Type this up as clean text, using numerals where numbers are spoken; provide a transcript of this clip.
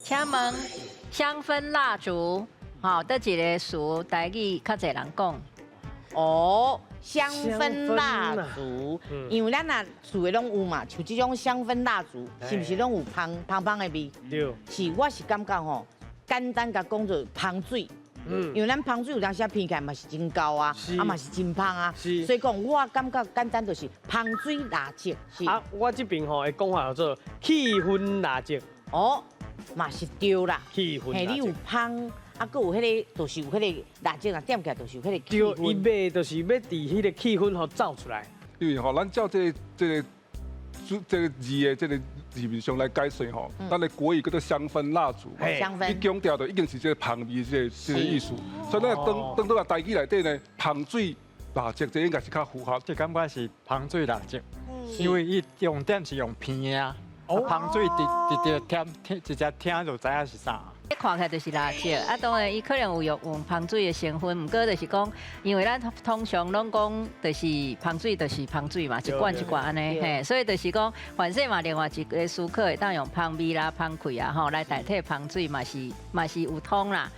請問香氛蠟燭，吼，佗一个詞台語較濟人講？哦，香氛蠟燭，因為咱若厝的攏有嘛，像這種香氛蠟燭，是毋是攏有芳芳芳的味？對。是，我是感覺吼，簡單共講做芳水。因為咱芳水有當時鼻起來嘛是真厚啊，啊嘛是真芳啊，所以講我感覺簡單就是芳水蠟燭。啊，我這邊吼的講法叫做氣氛蠟燭。哦，嘛是對啦。氣氛蠟燭。嘿，你有芳，啊，閣有彼个，就是有彼个蠟燭啊，點起來就是有彼個氣氛。對，伊賣就是欲佇彼个氣氛予造出來。因為吼，咱照這個字的這個字面上來解釋吼，咱的國語叫做香氛蠟燭嘛，香氛。伊強調的已經是這個芳味這個意思，所以咱當當到台語內底呢，芳水蠟燭這應該是較符合。這感覺是芳水蠟燭，因為伊重點是用鼻的啊，芳水直直接聽聽直接聽就知影是啥。看起來就是蠟燭，啊，當然伊可能有用用芳水的成分，毋過就是講，因為咱通常攏講就是芳水就是芳水嘛，一罐一罐按呢，嘿，所以就是講，反正嘛，另外一个思考會當用芳味啦、芳氣啊，吼來代替芳水嘛是嘛是有通啦。